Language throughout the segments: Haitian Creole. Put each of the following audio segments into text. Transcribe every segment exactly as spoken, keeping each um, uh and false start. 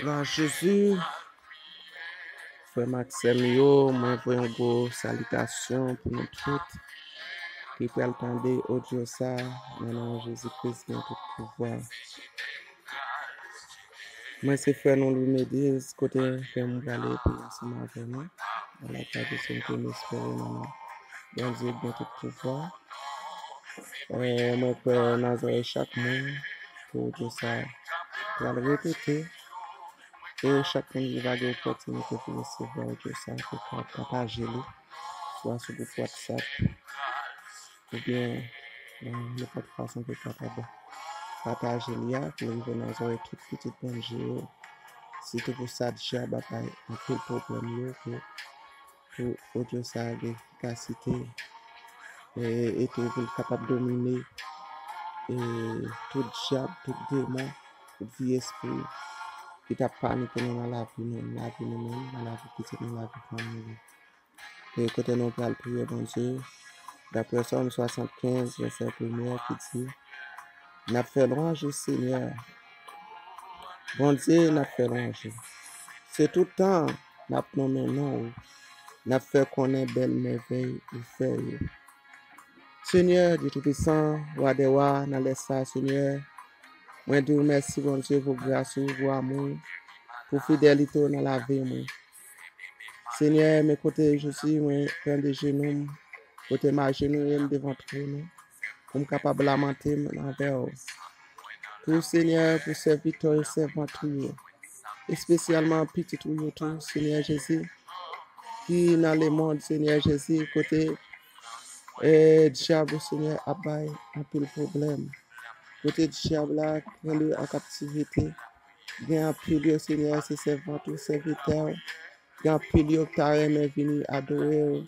Glwa a Jezi. Frè m ak sè m yo, mwen voye yon gwo salitasyon pou nou tout ki pral tande odyo sa nan non Jezi Kris ki gen tout pouvwa. Mwen se frè nou Louis Médis, kote frè m prale pou ansanm avè nou. Ala ka bezwen ke m espere nan non Bondye ki gen tout pouvwa. Eh, mwen kwè nan zòrèy chak moun ke odyo sa pral repete. E chak moun ki va gen opòtinite pou resevwa odyo sa, ke ka pataje li, swa sou gwoup WhatsApp, oubyen nan nenpòt fason ke kapab pataje li a, pou l rive nan zòrèy tout pitit Bondye yo. Sitou pou sa dyab ap bay anpil pwoblèm yo, ke pou odyo sa a gen efikasite, e, e tou pou l kapab domine, e, tout dyab, tout demon, tout vye espri ki t ap panike nou nan lavi nou, nan lavi nou menm, nan lavi pitit nou, nan lavi fanmi nou. E kote nou pral priye Bondye, daprè Sòm swasannkenz, vèsè premye ki di, n ap fè lwanj ou, Senyè. Bondye, n ap fè lwanj ou. Se tout tan n ap nonmen non ou. N ap fè konnen bèl mèvèy ou fè yo. Senyè, Dye Toupisan, Wa dè wa, nan lè sa, Senyè, mwen di w mèsi, Bondye, pou gras ou, pou amou, pou fidelite w nan lavi mwen. Senyè, men kote Jezi, mwen tande jenou m, kote m ajenouye m devan twòn ou, pou m kapab lamante m anvè w. Pou Senyè, pou sèvitè e sèvant ou yo, espesyalman pitit ou yo tou, Senyè Jezi, ki nan lemonn, Senyè Jezi, kote, eh, dyab ou, Senyè, ap bay anpil pwoblèm. Kote dyab la kenbe an kaptivite. Gen anpil yo, Senyè, se sèvant ou, sèvitè w. Gen anpil yo ki ta renmen vini adore w.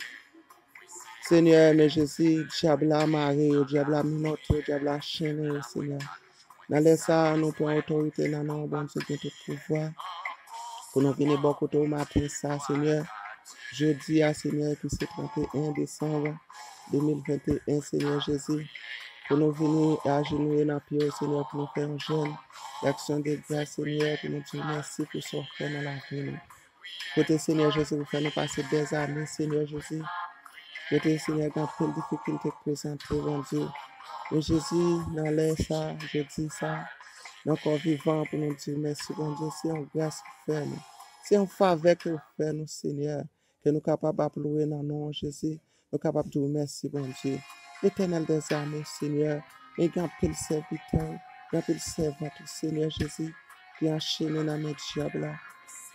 Senyè, men Jezi, dyab la mare yo, dyab la menote yo, dyab la anchennen yo, Senyè. Nan lè sa a, nou pran otorite nan non Bondye ki gen tout pouvwa, pou nou vini bò kote w maten sa, Senyè. Jodi a, Senyè, ki se trannteyen desanm de mil venteyen, Senyè Jezi, pou nou vini ajenouye nan pye w, Senyè, pou nou fè yon jèn d'aksyon de gras, Senyè, pou nou di w mèsi pou sa w fè nan lavi nou. Kote Senyè Jezi, ou fè nou pase dèzane, Senyè Jezi. Kote Senyè, gen anpil difikilte k prezante, Bondye. Men Jezi, nan lè sa, jodi sa, nou ankò vivan pou nou di w mèsi, Bondye. Se yon gras ou fè nou. Se yon favè ke ou fè nou, Senyè. Ke nou kapab ap lwe nan non w, Jezi. Nou kapab di w mèsi, Bondye. Letènèl dèzame, Senyè, men gen anpil sèvitè w, gen anpil sèvant ou, Senyè Jezi, ki anchennen nan men dyab la.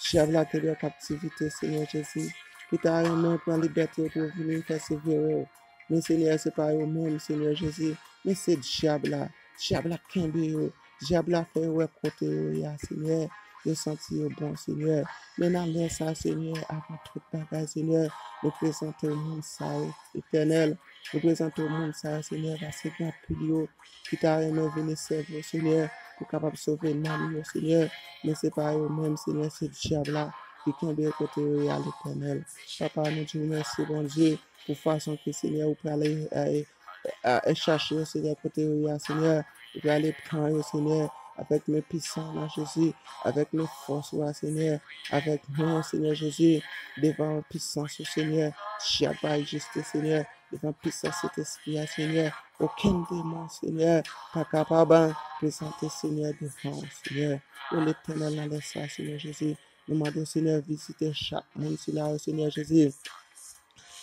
Dyab la kenbe an kaptivite, Senyè Jezi, ki ta renmen pran libète yo pou yo vini fè se vere w. Men, Senyè, se pa yo menm, Senyè Jezi, men se dyab la. Dyab la kenbe yo. Dyab la fè yo wè kote yo ye a, Senyè. Yo santi yo bon, Senyè. Men nan lè sa, Senyè, avan tout bagay, Senyè, nou prezante w moun sa yo, Etènèl. Nou prezante w moun sa yo, Senyè, paske gen anpil yo ki ta renmen vini sèvi w, Senyè, pou kapab sove nanm yo, Senyè. Men se pa yo menm, Senyè, se dyab la ki kenbe yo kote yo ye a, Letènèl. Papa, nou di w mèsi, Bondye, pou fason ke, Senyè, ou prale, eh, eh, eh, chache yo, Senyè, kote yo ye a, Senyè. Ou prale pran yo, Senyè, avèk men pisan w la, Jezi, avèk men fòs ou a, Senyè, avèk men, Senyè Jezi, devan pisans ou, Senyè. Dyab pa egziste, Senyè, devan pisans Sentespri a, Senyè. Okenn demon, Senyè, pa kapab prezante, Senyè, devan w, Senyè. O Letènèl, nan lè sa, Senyè Jezi, nou mande w, Senyè, vizite chak moun sila yo, Senyè Jezi.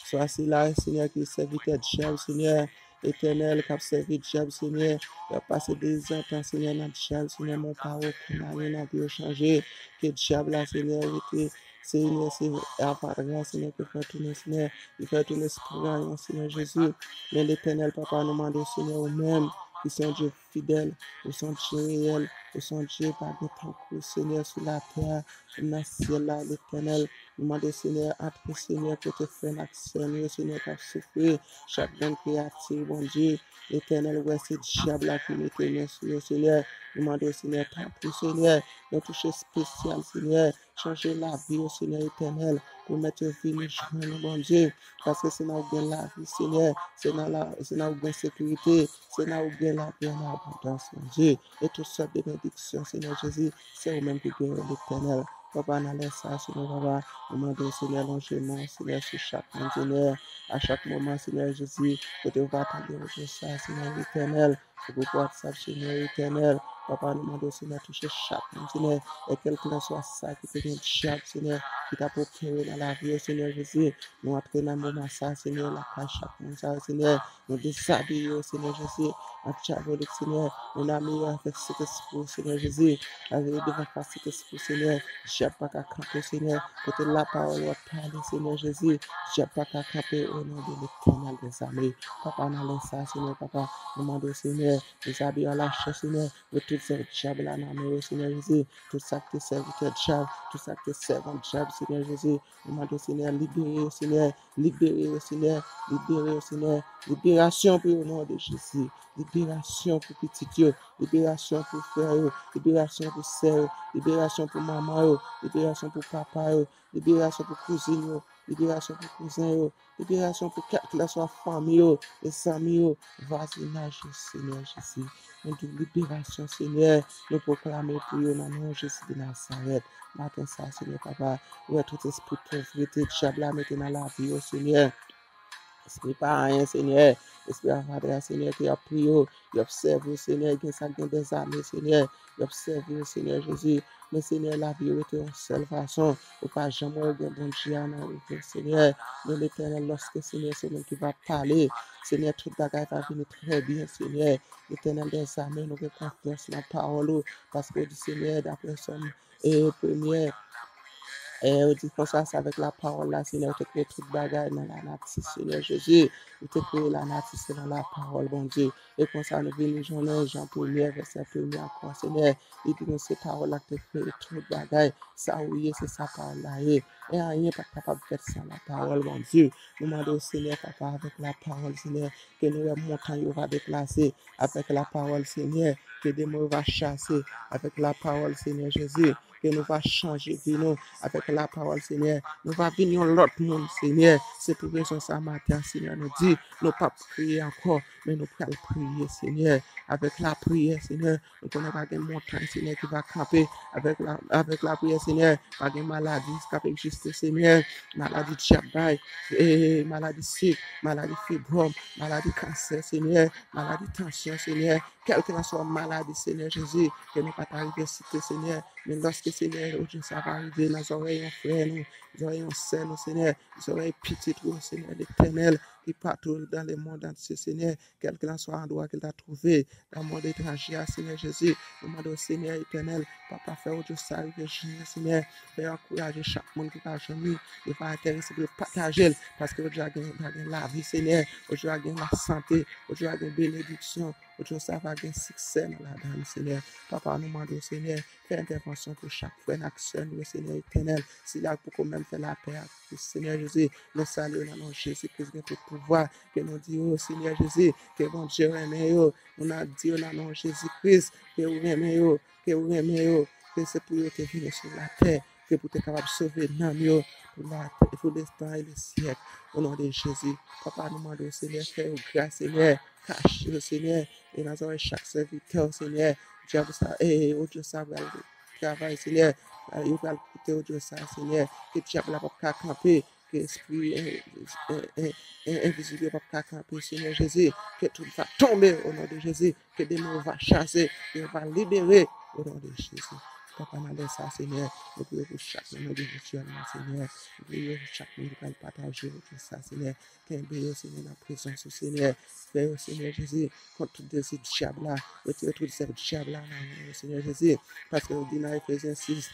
Swa sila, Senyè, ki sèvitè dyab, Senyè, Etènèl, k ap sèvi dyab, Senyè, y ap pase dezantan, Senyè, nan dyab, Senyè, men w pa wè okenn ayen nan vi yo chanje. Ke dyab la, Senyè, rete, Senyè, se apatra, Senyè, ke fè tounen, Senyè, li fè tounen se trayan, Senyè Jezi. Men Letènèl, Papa, nou mande w, Senyè, ou menm, ki se yon Dye fidèl, ou se yon Dye reyèl, ou se yon Dye pa gen tankou, Senyè, sou latè a, nan syèl la, Letènèl. Nou mande, Senyè, antre, Senyè, kote frè n ak sè n yo, Senyè, k ap soufri, chak grenn kreyati, Bondye, Letènèl, ou wè se dyab la ki mete men sou yo, Senyè. Nou mande w, Senyè, tanpri, Senyè, yon touche espesyal, Senyè, chanje lavi yo, Senyè Etènèl. Pèmèt yo vini jwenn ou, Bondye, paske se nan ou gen lavi, Senyè, se nan la, se nan ou gen sekirite, se nan ou gen lavi an abondans, Bondye. E tout sòt de benediksyon, Senyè Jezi, se ou menm ki gen yo, Letènèl. Papa, nan lè sa, Senyè, papa, nou mande w, Senyè, lonje men w, Senyè, sou chak moun, Senyè, a chak moman, Senyè Jezi, kote yo va tande odyans sa, Senyè Letènèl, sou gwoup WhatsApp, Senyè Etènèl. Papa, nou mande w, Senyè, touche chak moun, Senyè, e kèlkelanswa sa ki te gen dyab, Senyè, ki t ap opere nan lavi yo, Senyè Jezi. Nou antre nan moman sa, Senyè, lakay chak moun sa, Senyè. Nou dezabiye yo, Senyè Jezi, ak dyabolik, Senyè. Nou amiye yo avèk Sentespri w, Senyè Jezi. Amiye devan fas Sentespri w, Senyè. Dyab pa ka kanpe, Senyè. Kote lapawòl w ap pale, Senyè Jezi, dyab pa ka kanpe, o non de Letènèl dèzame. Papa, nan lè sa, Senyè, papa, nou mande w, Senyè, dezabiye a lachè, Senyè, met tout zèv dyab la nan men yo, Senyè Jezi. Tout sa ki te sèvitè dyab, tout sa ki te sèvant dyab, Senyè Jezi, nou mande w, Senyè, libere yo, Senyè, libere yo, Senyè, libere yo, Senyè. Liberasyon pou yo, o non de Jezi. Liberasyon pou pitit yo, liberasyon pou frè yo, liberasyon pou sè yo, liberasyon pou manman yo, liberasyon pou papa yo, liberasyon pou kouzin yo, liberasyon pou kouzen yo, liberasyon pou kèlkelanswa fanmi yo, e zanmi yo, vwazinaj yo, Senyè Jezi. Nou di w liberasyon, Senyè, nou pwoklame pou yo nan non Jezi de Nazarèt. Maten sa, Senyè Papa, ou wè tout espri povrete dyab la mete nan lavi yo, Senyè. Espri pa anyen, Senyè. Espri avadra, Senyè, ki ap pri yo, y ap sèvi w, Senyè. Gen sa k gen dèzame, Senyè, y ap sèvi w, Senyè Jezi. Men, Senyè, lavi yo rete yon sèl fason. Ou pa janm wè yo gen Bondye a nan yo, Senyè. Men, Letènèl, lòske, Senyè, se ou menm ki va pale, Senyè, tout bagay va vini trè byen, Senyè. Letènèl dèzame, nou gen konfyans nan pawòl ou, paske ou di, Senyè, daprè Sòm e premyè, e ou di konsa, se avèk lapawòl la, Senyè, ou te kreye tout bagay nan lanati, Senyè Jezi. Ou te kreye lanati selon lapawòl, Bondye. E konsa, nou vini jounen Jan premyè, vèsè premyè ankò, Senyè. Li di nou se pawòl la ki te kreye tout bagay. Sa ou ye, se sa pawòl la ye. E anyen pa t kapab fèt san lapawòl, Bondye. Nou mande w, Senyè, Papa, avèk lapawòl, Senyè, ke nou wè montany yo va deplase. Avèk lapawòl, Senyè, ke demon yo va chase. Avèk lapawòl, Senyè Jezi, ke nou va chanje vi nou. Avèk lapawòl, Senyè, nou va vin yon lòt moun, Senyè. Se pou rezon sa, maten an, Senyè, nou di, nou p ap kriye ankò, men nou pral priye, Senyè. Avèk lapriyè, Senyè, nou konnen pa gen montany, Senyè, ki va kanpe. Avèk la, avèk lapriyè, Senyè, pa gen maladi k ap egziste, Senyè. Maladi dyab bay, e, maladi sik, maladi fibròm, maladi kansè, Senyè, maladi tansyon, Senyè. Kèlkelanswa maladi, Senyè Jezi, ke nou pa ta rive site, Senyè. Men lòske, Senyè, odyans sa va rive nan zòrèy yon frè nou, zòrèy yon sè nou, Senyè, zòrèy pitit ou, Senyè Letènèl, ki patou dans le monde entier, Senyè, kèlkelanswa andwa ke l ta twouve, nan mond etranje a, Senyè Jezi, nou mande w, Senyè Etènèl, Papa, fè odyans sa rive jwenn yo, Senyè, fè yo ankouraje chak moun ki pa jwenn li, yo pa enterese pou yo pataje l, paske odyans sa gen, gen lavi, Senyè, odyans sa gen lasante, odyans sa gen benediksyon, odyans sa va gen siksè nan ladan l, Senyè. Papa, nou mande w, Senyè, fè entèvansyon pou chak frè n ak sè nou yo, Senyè Etènèl. Sila k poko menm fè lapè ak Kris, Senyè Jezi, nou salye w nan non Jezi Kris gen tout pouvwa. Ke nou di yo, Senyè Jezi, ke Bondye renmen yo. Nou nan di yo nan non Jezi Kris, ke ou renmen yo, ke ou renmen yo, ke se pou yo te vini sou latè, ke pou te kapab sove nanm yo pou latè, pou letan e le syèk. O non de Jezi, Papa, nou mande w, Senyè, fè yo gras, Senyè, kache yo, Senyè, e nan zòrèy chak sèvitè w, Senyè. Dyab sa, e, odyans sa pral travay, Senyè. Yo pral koute odyans sa, Senyè. Ke dyab la p ap ka kanpe, ke espri, e, e, e, e, envizib yo p ap ka kanpe, Senyè Jezi. Ke tout va tonbe, o non de Jezi. Ke demon yo va chase, yo va libere, o non de Jezi. Papa, nan lè sa, Senyè, nou priye pou chak moun endividyèlman, Senyè. Nou priye pou chak moun ki pral pataje odyans sa, Senyè. Kenbe yo, Senyè, nan prezans ou, Senyè. Fè yo, Senyè Jezi, kont tout dezi dyab la. Retire tout zèv dyab la nan men yo, Senyè Jezi. Paske ou di nan Efezyen sis,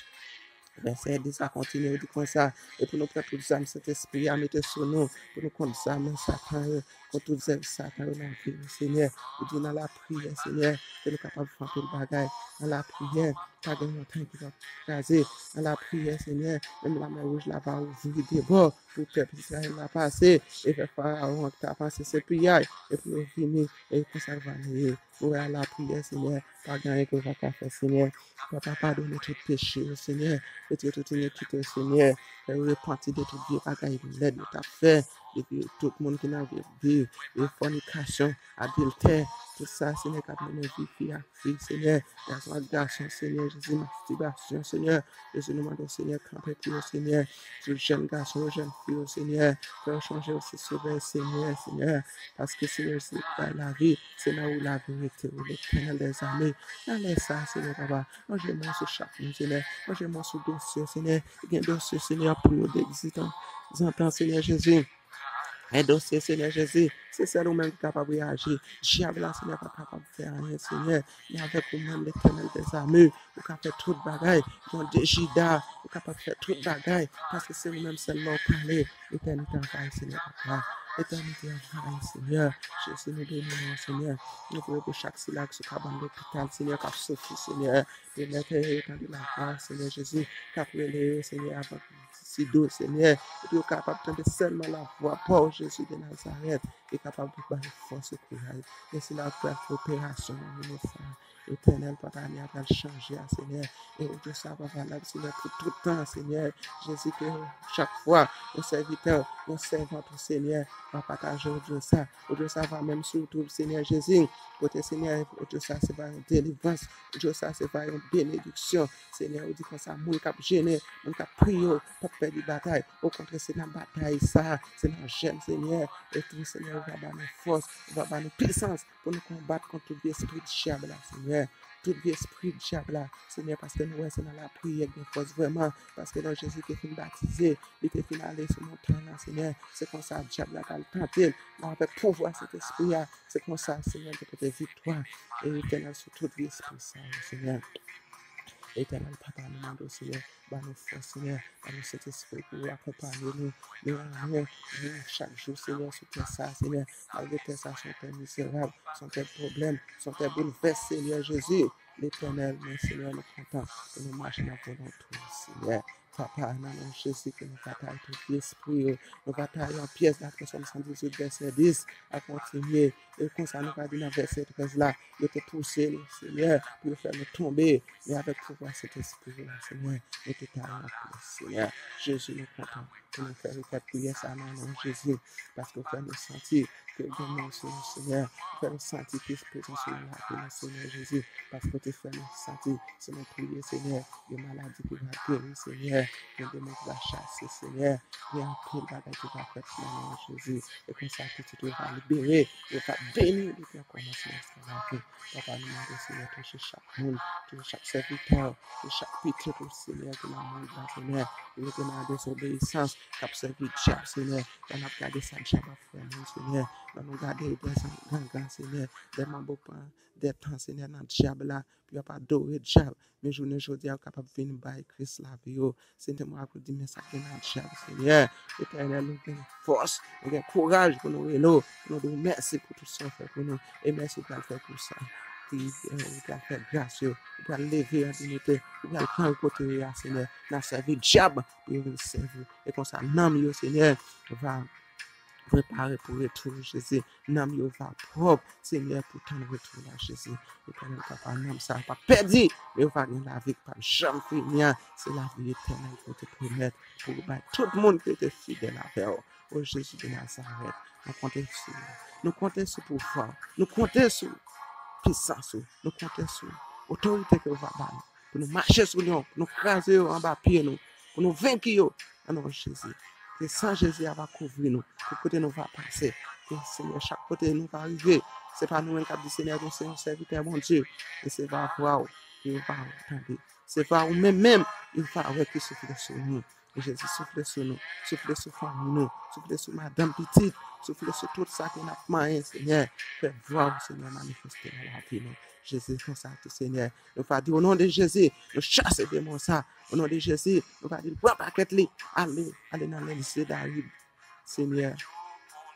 vèsè dis a kontinye, ou di konsa, e pou nou pran tout zam Sentespri a, mete sou nou, pou nou kont zam Satan yo, kont tout zèv Satan yo nan vi nou, Senyè. Ou di nan lapriyè, Senyè, ke nou kapab fè anpil bagay. Nan lapriyè, pa gen montay ki p ap kraze. Nan lapriyè, Senyè, menm Lamè Wouj la va ouvri de bò pou pèp Izrayèl la pase, e fè Farawon ki ta panse se piyay, e pou yo vini, e konsa l va ye. Nou wè a lapriyè, Senyè, pa gen anyen ke w pa ka fè, Senyè. Papa, padone tout peche yo, Senyè. Retire tout inikite yo, Senyè. Fè yo repanti de tout vye bagay lèd yo t ap fè. Depi tout moun ki nan vye vi, e fònikasyon, adiltè, tout sa, Senyè, k ap mennen vi fi ak fi, Senyè. Gason ak gason, Senyè Jezi, mastibasyon, Senyè. Jezi, nou mande w, Senyè, kanpe pou yo, Senyè. Tout jèn gason yo, jèn fi yo, Senyè. Fè yo chonje w se Sovè, Senyè, Senyè. Paske, Senyè, se ou k bay lavi, se nan ou lavi rete, ou Letènèl dèzame. Nan lè sa a, Senyè, papa, lonje men w sou chak moun, Senyè. Lonje men w sou dosye, Senyè. Gen dosye, Senyè, pou yo degzantan, Senyè Jezi. Gen dosye, Senyè Jezi, se sèl ou menm ki kapab reyaji. Dyab la, Senyè, pa kapab fè anyen, Senyè. Men avèk ou menm, Letènèl dèzame, ou ka fè tout bagay. Bondye Jida, ou kapab fè tout bagay. Paske se ou menm sèl lè w pale, letènite anvayi, Senyè, papa. Letènite anvayi, Senyè. Jezi, nou beni non w, Senyè. Nou priye pou chak sila ki sou kabann lopital, Senyè, k ap soufri, Senyè. Pèmèt yo tande lavwa, Senyè Jezi, k ap rele yo, Senyè, avan sido, Senyè, pou yo kapab tande sèlman lavwa pa w, Jezi de Nazarèt, e kapab bay fòs e kouraj. E se la pou fè operasyon nan jounen sa a. Etènèl, papa, mi a pral chanje a, Senyè. E odyo sa a pa valab, Senyè, pou tout tan, Senyè. Jezi, ke chak fwa, yon sèvitè, yon sèvant, Senyè, va pataje odyo sa. Odyo sa va menm sou YouTube, Senyè Jezi. Kote, Senyè, odyo sa se va yon delivrans. Odyo sa se va yon benediksyon. Senyè, ou di konsa, moun k ap jene, moun k ap priye, p ap pèdi batay. Okontrè, se nan batay sa, se nan jèn, Senyè. E tou, Senyè, ou va ba nou fòs, ou va ba nou pisans pou nou konbat kont tout vye espri dyab la, Senyè. Tout vye espri dyab la, Senyè, paske nou wè se nan lapriyè gen fòs vrèman. Paske lè Jezi te fin batize, li te fin ale sou montay la, Senyè. Se konsa dyab la t al tante l, men avèk pouvwa Sentespri a, se konsa, Senyè, te pote viktwa. E Etènèl sou tout vye espri sa yo, Senyè. Etènèl papa, nou mande w, Senyè, ba nou fòs, Senyè, ba nou Sentespri pou w akonpanye nou, men an men nou chak jou, Senyè, sou tè sa, Senyè. Malgre tè sa se yon tè mizerab, se yon tè pwoblèm, se yon tè boulvès, Senyè Jezi. Letènèl, men Senyè, nou kontan pou nou mache nan volonte w, Senyè. Papa, nan non Jezi, ke nou batay tout vye espri yo. Nou batay an pyès, daprè Sòm san dizuit, vèsè dis, a kontinye. E konsa, nou ka di nan vèsè trèz la, yo te pouse nou, Senyè, pou yo fè nou tonbe. Men avèk pouvwa Sentespri w la, Senyè, nou te taye an pyès, Senyè. Jezi, nou kontan pou nou fè rekèt priyè sa nan non Jezi, paske w fè nou santi ke gen men w sou nou, Senyè. Ou fè nou santi ke prezans ou nan lavi nou, Senyè Jezi, paske w te fè nou santi, si nou priye, Senyè, gen maladi ki va geri, Senyè, gen demon ki va chase, Senyè, gen anpil bagay ki va fèt nan non Jezi. E konsa, pitit ou va libere, yo va beni depi an kòmansman jiska lafen. Papa, nou mande, Senyè, touche chak moun, touche chak sèvitè, touche chak pitit ou, Senyè, ki nan mond la, Senyè, ki rete nan dezobeyisans, k ap sèvi dyab, Senyè. Lè n ap gade sa dyab ap fè moun, Senyè, lè nou gade de zan gangan, Senyè, de manbo pran de tan, Senyè, nan dyab la, pou y ap adore dyab. Men jounen jodi a, yo kapab vin bay Kris lavi yo. Senyè, mwen ap di, men sa k gen nan dyab, Senyè. Etènèl, nou gen fòs, nou gen kouraj pou nou rele w, pou nou di w mèsi pou tout sa w fè pou nou. E mèsi ou pral fè pou sa. Ki, eh, ou pral fè gras yo, ou pral leve an diyite, ou pral pran yo kote yo ye a, Senyè. N a sèvi dyab pou yo vin sèvi w. E konsa, nanm yo, Senyè, va prepare pou retou w, Jezi. Nanm yo va pwòp, Senyè, pou tann retou w la, Jezi. Etènèl papa, nanm sa a p ap pèdi, men yo va gen lavi k p ap janm fini an. Se lavi etènèl ke w te pwomèt pou w bay tout moun ki rete fidèl avè w. O Jezi de Nazarèt, nou konte sou ou. Nou konte sou pouvwa w. Nou konte sou pisans ou. Nou konte sou otorite ke w va ba nou. Pou nou mache sou lyon, pou nou kraze yo anba pye nou, pou nou venki yo, nan non Jezi. Ke san Jezi a va kouvri nou, tout kote nou va pase. Ke Senyè, chak kote nou va rive, se pa nou menm k ap di, Senyè, nou se yon sèvitè Bondye. Men se va vwa w ke yo va tande. Se vwa ou menm menm, yo va wè ki soufle sou nou. Jezi, soufle sou nou, soufle sou fanmi nou, soufle sou madanm pitit, soufle sou tout sa ke n ap manyen, Senyè. Fè vwa w, Senyè, manifeste nan lavi nou. Jezi, konsa tou, Senyè, nou va di, o non de Jezi, nou chase demon sa. O non de Jezi, nou va di l pran pakèt li. Ale, ale nan lèl Zedayid, Senyè.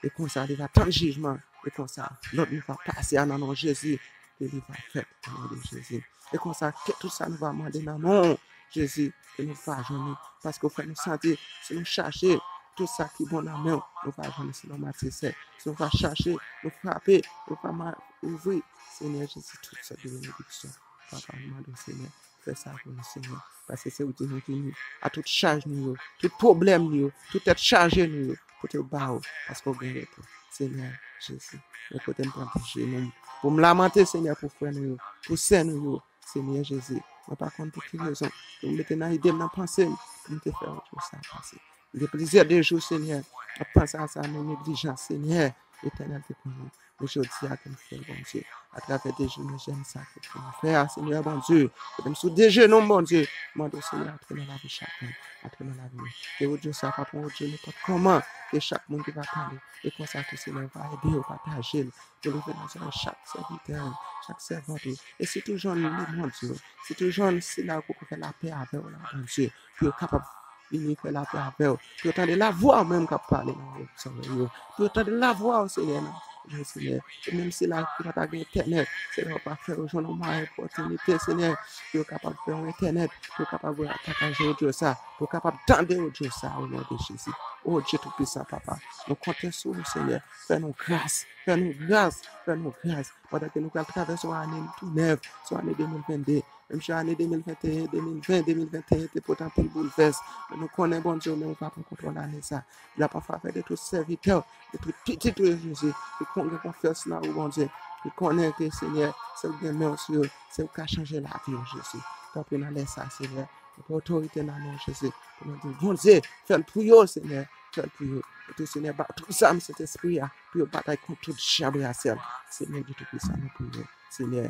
E konsa, li va tann jijman. E konsa, lòd nou va pase a nan non Jezi. Ke li va fèt nan non de Jezi. E konsa, ke tout sa nou va mande nan non Jezi, ke nou va jwenn li. Paske ou fè nou santi, si nou chache tout sa ki bon nan men w, nou va jwenn li selon Matye sèt. Si nou va chache, nou frape, nou va ma- ouvri. Senyè Jezi, tout sòt de benediksyon. Papa, nou mande w, Senyè, fè sa pou nou, Senyè. Paske se ou ki nou vini a tout chaj nou yo, tout pwoblèm nou yo, tout tèt chaje nou yo, pote yo ba ou, paske ou gen repons. Senyè Jezi, men kote m pran de jenou m pou m lamante, Senyè, pou frè nou yo, pou sè nou yo, Senyè Jezi. Mwen pa konn pou ki rezon pou m mete nan ide m, nan panse m, pou m te fè yon jou sa pase. M gen plizyè de jou, Senyè, ap panse a sa, men neglijans, Senyè, Letènèl te pran mwen. Men jodi a ke m fè l, Bondye, atravè de jenou, jèn sa ke w fè a, Senyè Bondye, kote m sou de jenou m, Bondye, mande w, Senyè, antre nan lavi chak moun, antre nan lavi nou. Ke odyo sa pa pou odyo nenpòt kòman, ke chak moun ki va tande, e konsa tou, Senyè, ou va ede yo, pataje l, pou leve nan zòrèy chak sèvitè w, chak sèvant ou, e sitou jwenn lemond yo, sitou jwenn sila yo ki fè lapè avè w la, Bondye, pou yo kapab vini fè lapè avè w, pou yo tande lavwa w menm k ap pale nan zòrèy yo, pou yo tande lavwa w, Senyè, nan Senyè. E menm sila ki pa ta gen entènèt, Senyè, w ap fè yo jwenn yon mwayen, opòtinite, Senyè, pou yo kapab fè yon entènèt, pou yo kapab pataje odyo sa, pou yo kapab tande odyo sa, o non de Jezi. O Dye Toupisan, Papa, nou konte sou ou, Senyè. Fè nou gras, fè nou gras, fè nou gras. Pandan ke nou pral travèse yon ane tou nèf, se yon ane de mil venn de, menm jan ane de mil venn e en, de mil ven, de mil venn e en te pote anpil boulvès. Men nou konnen, Bondye, ou menm ou pa pran kontwòl ane sa. L ap an favè de tout sèvitè w, de tout pitit ou yo, Jezi, ki kon- gen konfyans nan ou, Bondye, ki konnen ke, Senyè, se ou gen men w sou yo, se ou ka chanje lavi yo, Jezi. Tanpri nan lè sa, Senyè, nou pran otorite nan non Jezi, pou nou di, Bondye, fè l pou yo, Senyè, fè l pou yo. E tou, Senyè, ba tout zam Sentespri a, pou yo batay kont tout dyab rasyal. Senyè Dye Toupisan, nou priye. Senyè,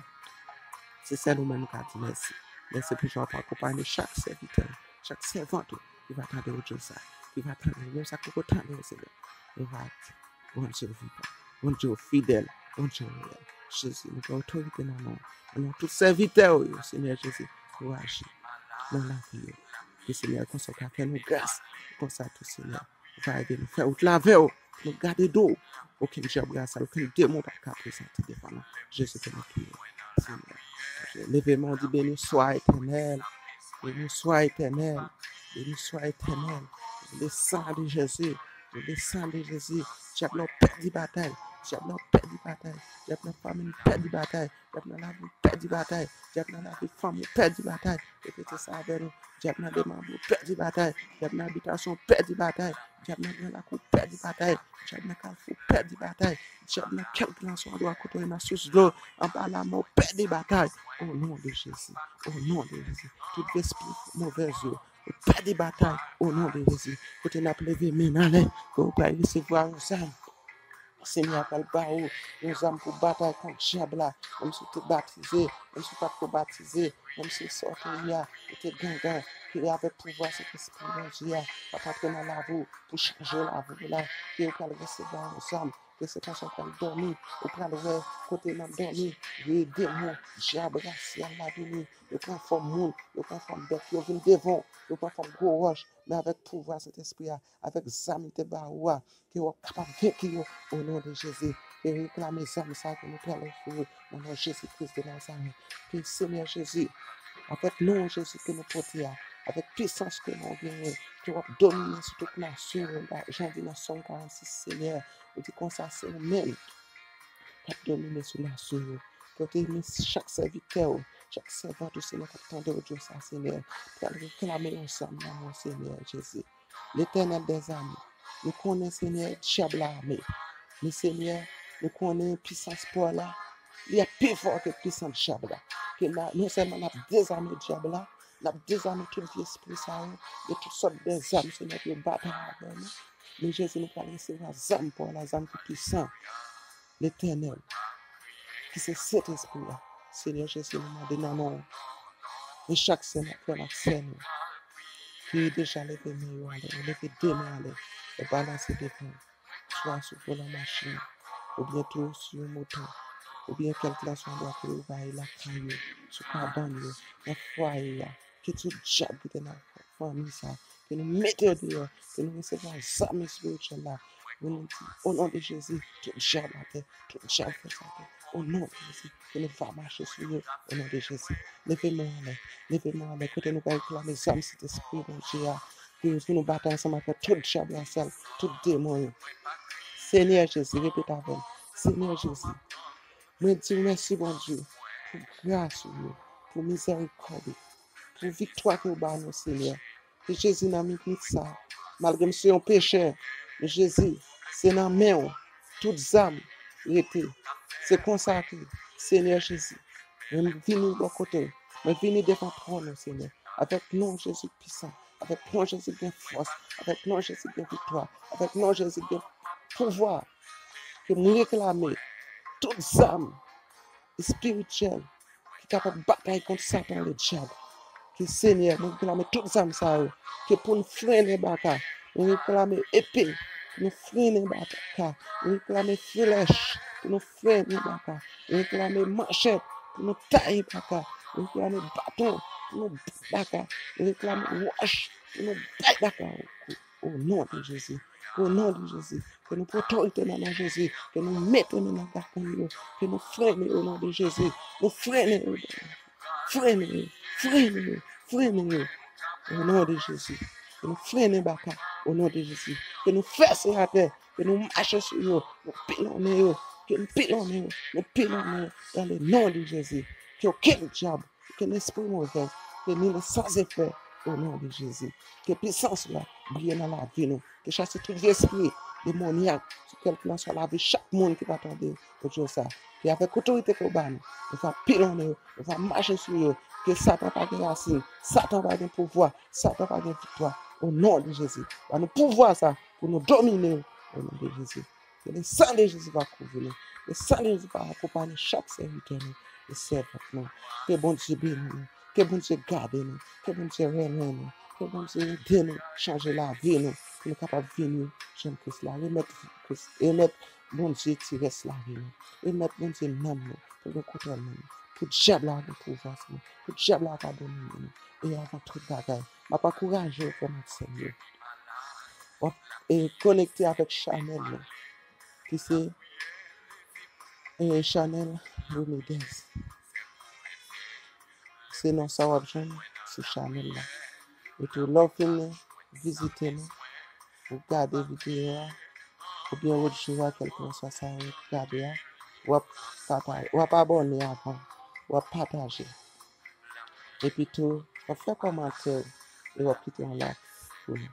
se sèl ou menm nou ka di mèsi. Mèsi pou jan w ap akonpanye chak sèvitè, chak sèvant ou ki va tande odyo sa, ki va tande, menm sa k poko tande yo, Senyè. Nou va di, Bondye w vivan, Bondye w fidèl, Bondye w reyèl. Jezi, nou gen otorite nan non w. Nan non tout sèvitè w yo, Senyè Jezi, ou aji nan lavi yo. Ke Senyè, konsa w ka fè nou gras, konsa tou, Senyè, ou ka ede nou fè wout la avè w. Nou gade do w. Okenn dyab rasyal, okenn demon pa ka prezante devan nou. Jezi, ke nou priye. Senyè, leve men w, di, Béni soit Éternel, béni soit Éternel, béni soit Éternel. Le sang de Jésus, le sang de Jésus. Dyab la, w pèdi batay. Dyab la, w pèdi batay. Dyab nan fanmi m, pèdi batay. Dyab nan lavi m, pèdi batay. Dyab nan lavi fanmi w, pèdi batay. Repete sa avè nou. Dyab nan demanbre w, pèdi batay. Dyab nan abitasyon w, pèdi batay. Dyab nan gran lakou w, pèdi batay. Dyab nan kafou w, pèdi batay. Dyab nan kèlkelanswa andwa kote w ye, nan sous dlo, anba lamè w, pèdi batay. O non de Jezi. O non de Jezi. Tout lespri movèz yo, ou pèdi batay. O non de Jezi. Kote n ap leve men n anlè, ke ou pral resevwa yon zam. Senyè a pral ba ou yon zam pou batay kont dyab la. Menm si w te batize, menm si w pa t ko batize, menm si sa w te ye a, ou te gangan, ke avèk pouvwa Sentespri Bondye a, k ap antre nan lavi w pou chanje lavi w la, ke ou pral resevwa yon zam, ke se konsa w pral dòmi, ou pral wè kote nan dòmi, yo demon, dyab rasyal la vini, yo pran fòm moun, yo pran fòm bèt, yo vin devan w, yo pran fòm gwo wòch, men avèk pouvwa Sentespri a, avèk zam li te ba ou a, ke w ap kapab venki yo, o non de Jezi. E reklame zam sa ke nou pral ofri w nan non Jezi Kris de Nazarèt. Ke Senyè Jezi, avèk non Jezi ke nou pote a, avèk pisans ke non genyen, ke w ap domine sou tout nasyon yo, jan w di nan Sòm karannsis, Senyè, ou di konsa, se ou menm k ap domine sou nasyon yo. Ke w te men chak sèvitè w, chak sèvant ou, Senyè, k ap tande odyo sa, Senyè, pral reklame yon zam nan men w, Senyè Jezi. Letènèl dèzame. Nou konnen, Senyè, dyab la ame. Men, Senyè, nou konnen pisans pa w la, li ap pi fò ke pisans dyab la. Ke la, non sèlman n ap dezame dyab la, n ap dezame tout vye espri sa yo, de tout sòt de zam, Senyè, pou yo batay avè nou. Men, Jezi, nou pral resevwa zam pa w la, zam ki pwisan. Letènèl, ki se Sentespri a. Senyè Jezi, nou mande nan non w. E chak sè n ap fè n ak sè nou, ki deja leve men yo anlè, yo leve de men anlè, yo balanse devan w, swa sou volan machin, oubyen tou sou yon moto, oubyen kèlkelanswa andwa ke yo va ye, lakay yo, sou kabann yo, nan fwaye a, ke tout dyab ki te nan fanmi sa, ke nou mete yo deyò, ke nou resevwa zam espirityèl la, Pou nou di, o non de Jezi, tout dyab atè, tout dyab fòs atè. O non de Jezi, ke nou va mache sou yo, o non de Jezi. Leve men anlè, leve men anlè, kote nou pral reklame zam Sentespri Bondye a, pou, pou nou batay ansanm avèk tout dyab la sal, tout demon yo. Senyè Jezi, repete avè m. Senyè Jezi, mwen di w mèsi, Bondye, pou gras ou yo, pou mizèrikòd ou, pou viktwa ke w ba nou, Senyè. Ke Jezi nan minit sa, malgre m se yon pechè, men Jezi, se nan men w tout zam rete. Se konsa ke, Senyè Jezi, mwen vini bò kote w, mwen vini devan twòn ou, Senyè, avèk non Jezi pisan, avèk non Jezi gen fòs, avèk non Jezi gen viktwa, avèk non Jezi gen pouvwa, ke m reklame tout zam espirityèl ki kapab batay kont Satan ledyab. Ke Senyè, nou reklame tout zam sa yo, ke pou n frennen baka, nou reklame epe pou nou frennen baka, nou reklame flèch pou nou frennen baka, nou reklame manchèt pou nou taye baka, nou reklame baton pou nou bat baka, nou reklame wòch pou nou bay baka. O non de Jezi. O non de Jezi. Ke nou pran otorite nan non Jezi. Ke nou mete men nan gagòn yo. Ke nou frennen o non de Jezi. Nou frennen yo. Frennen yo. Frennen yo. Frennen yo. O non de Jezi. Ke nou frennen baka. O non de Jezi. Ke nou fese atè. Ke nou mache sou yo. Nou pilonnen yo. Ke nou pilonnen yo. Nou pilonnen yo. Dans le nom de Jésus. Ke okenn dyab, okenn espri movè, ke ni le sans efè, o non de Jezi. Ke pisans ou la briye nan lavi nou. Ke chase tout vye espri demonyak sou kèlkelanswa lavi chak moun ki pa tande odyo sa. Ke avèk otorite ke w ba nou, nou va pilonnen yo, nou va mache sou yo. Ke Satan pa gen rasin, Satan pa gen pouvwa, Satan pa gen viktwa. O non de Jezi, ba nou pouvwa sa pou nou domine yo, o non de Jezi. Ke le san de Jezi va kouvri nou. Le san de Jezi va akonpaye chak sèvitè nou e sèvant nou. Ke Bondye beni nou. Ke Bondye gade nou. Ke Bondye renmen nou. Ke Bondye ede nou chanje lavi nou. Pou nou kapab vini jwenn Kris la. Remèt Kris, remèt Bondye ti rès lavi nou. Remèt Bondye nanm nou. Pou gen kontwòl nan nou. Pou dyab la gen pouvwa sou nou. Pou dyab la ka domine nou. E avan tout bagay, m ap ankouraje w, frè m ak sè m yo. W ap, e, konekte avèk chanèl nou, ki se, e, chanèl Remedez. Se non sa w ap jwenn sou chanèl la. Epi lè w fin vizite nou, ou gade videyo a, oubyen odyo a, kèlkelanswa sa w ap gade a, w ap pataje, w ap abòne avan, w ap pataje. Epi tou, w ap fè kòmantè w e w ap kite yon like pou nou.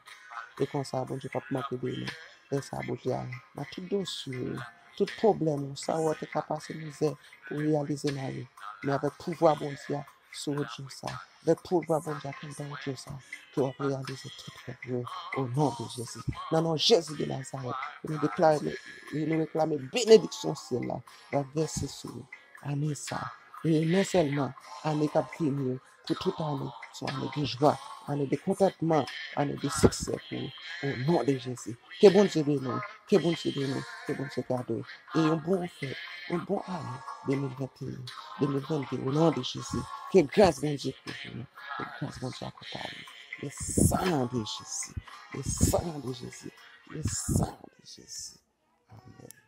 E konsa, Bondye p ap manke beni nou. Lè sa, Bondye a, nan tout dosye w, tout pwoblèm ou, sa w wè te ka pase mizè pou w reyalize nan yo. Men avèk pouvwa Bondye a sou odyo sa, avèk pouvwa Bondye a ki anndan odyo sa, ke w ap reyalize tout rèv yo, o non de Jezi. Nan non Jezi de Nazarèt, ke nou deklare, nou reklame benediksyon syèl la va vèse sou ou. Ane sa, e non sèlman ane k ap vini yo, pou tout ane, se yon ane de jwa, ane de kontantman, ane de siksè pou ou, o non de Jezi. Ke Bondye beni w, ke Bondye beni w, ke Bondye gade w. E yon bon fèt, yon bon ane de mil venteyen, de mil vennde, o non de Jezi. Ke gras Bondye kouvri nou, ke gras Bondye akonpaye nou. Le san de Jezi, le san de Jezi, le san de Jezi. Amèn.